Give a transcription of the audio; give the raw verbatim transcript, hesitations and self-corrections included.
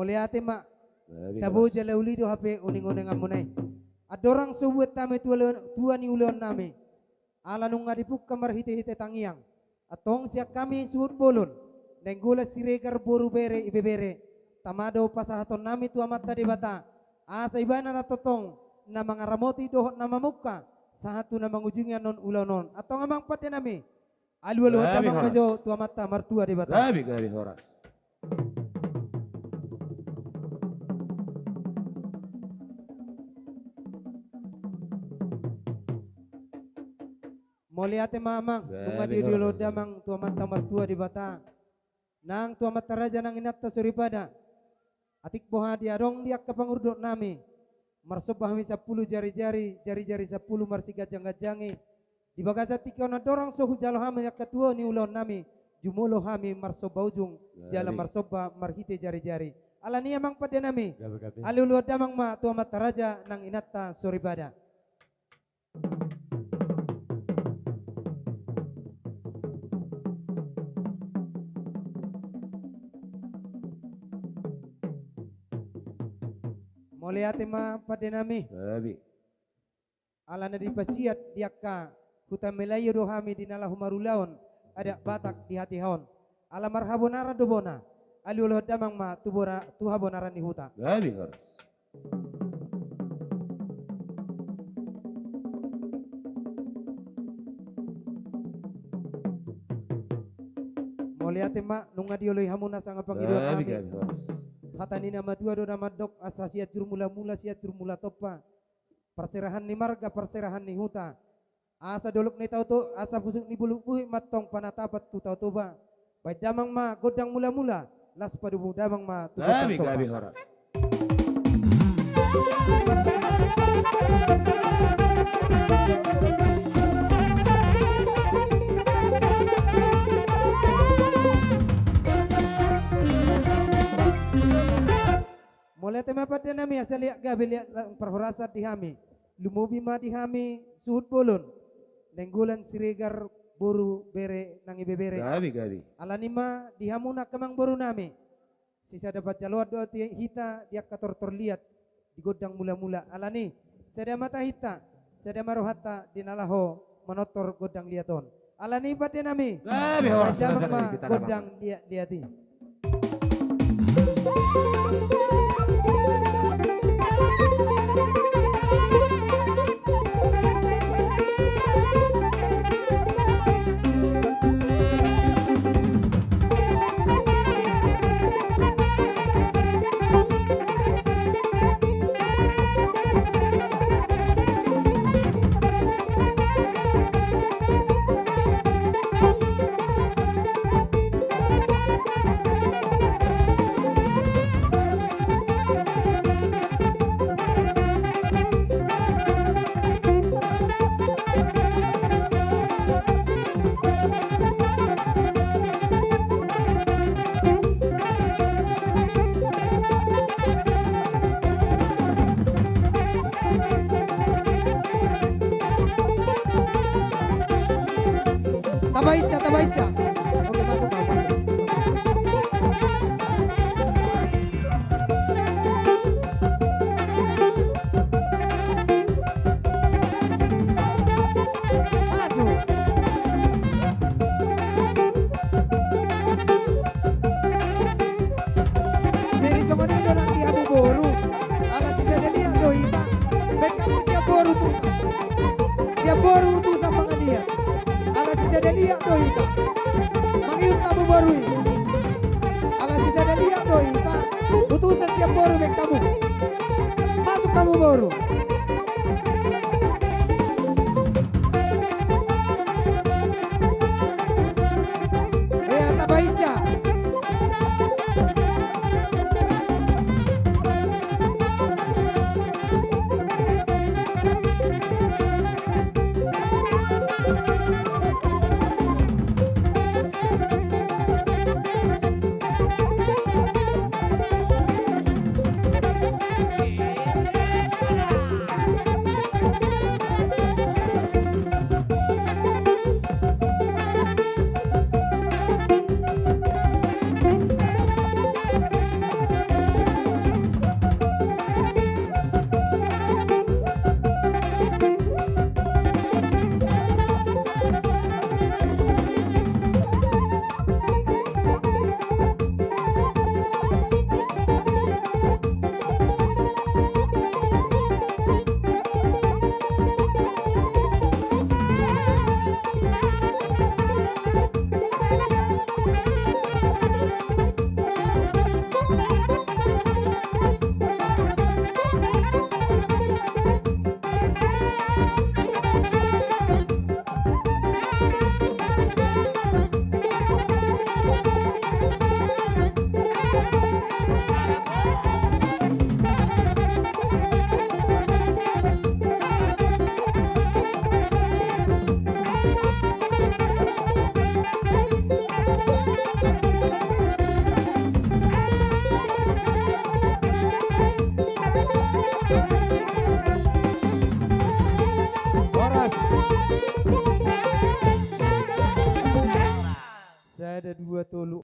Mauliate ma. Tabo jala uli do hape uninguninganmuna i. Andorang so hubuat hami tua, tua ni ulaonnami. Ala nunga dipungka marhitehite tangiang. Antong sian hami suhut bolon, Nainggolan Siregar boru bere ibebere, tama do pasahatonnami tu Amanta Debata, asa Ibana na tongtong na mangaramoti dohot na mamungka sahat tu na mangujungi annon ulaon on. Antong amang pandenami, alualuhon damang ma jo tu Amanta Martua Debata. Gabe, gabe, horas. Mauliate ma amang, nunga dialualuhon damang tu Amanta Martua Debata, nang tu amanta raja nang inanta soripada. Atik boha dia adong di angka pangurdotnami, marsomba hami sampulu jarijari, jarijari sampulu marsiganjangganjang i. Di bagasan tingki on andorang so hujalo hami angka tua ni ulaonnami, jumolo hami marsomba ujung jala marsomba marhite jarijari. Alani amang pandenami, alualuhon damang ma tu amanta raja nang inanta soripada. Mauliate ma pandenami. Ala na dipasiat di angka huta Melayu do hami di na laho marulaon adat Batak di hatiha on. Ala marhabonaran do bona. Alualuhon damang ma tu bona, tu habonaran ni huta. Gabe, horas. Mauliate ma, nunga dioloi hamu na sanga pangidoannami. Gabe, horas. Hata ni na matua do na mandok, asa Sianjur Mulamula, Sianjur Mulatompa. Parserahan ni marga, parserahan ni huta. Asa dolok ni Tao Toba, asa pusuk ni Bulung Buhit ma antong panatapan tu Tao Toba. Baen damang ma gondang mulamula, laos padomu damang ma tu gondang somba. Gabe, horas. Mauliate ma pandenami, asa liat gabe liat parhorasan di hami. Lumobi ma di hami suhut bolon, Nainggolan Siregar boru bere nang ibebere. Gabe, gabe. Alani ma di hamu nang amang borunami, sisada panjaloan do hita di angka tortor liat di gondang mulamula. Alani, sada ma tahinta, sada ma rohanta di na laho manortor gondang liat on. Alani pandenami, gabe, horas, paidamang ma gondang liat-liat i. Tabainca, tabainca. Oke, masuk, Bang, masuk. Masuk. Jadi songon i do nang di hamu boru. Ala sisada liat do hita. Baen hamu sian boru utusan. Sian boru utusan mangaliat. Ala sisada liat do hita. Mangihut hamu boru i. Ala sisada liat do hita. Utusan sian boru baen hamu. Masuk hamu boru.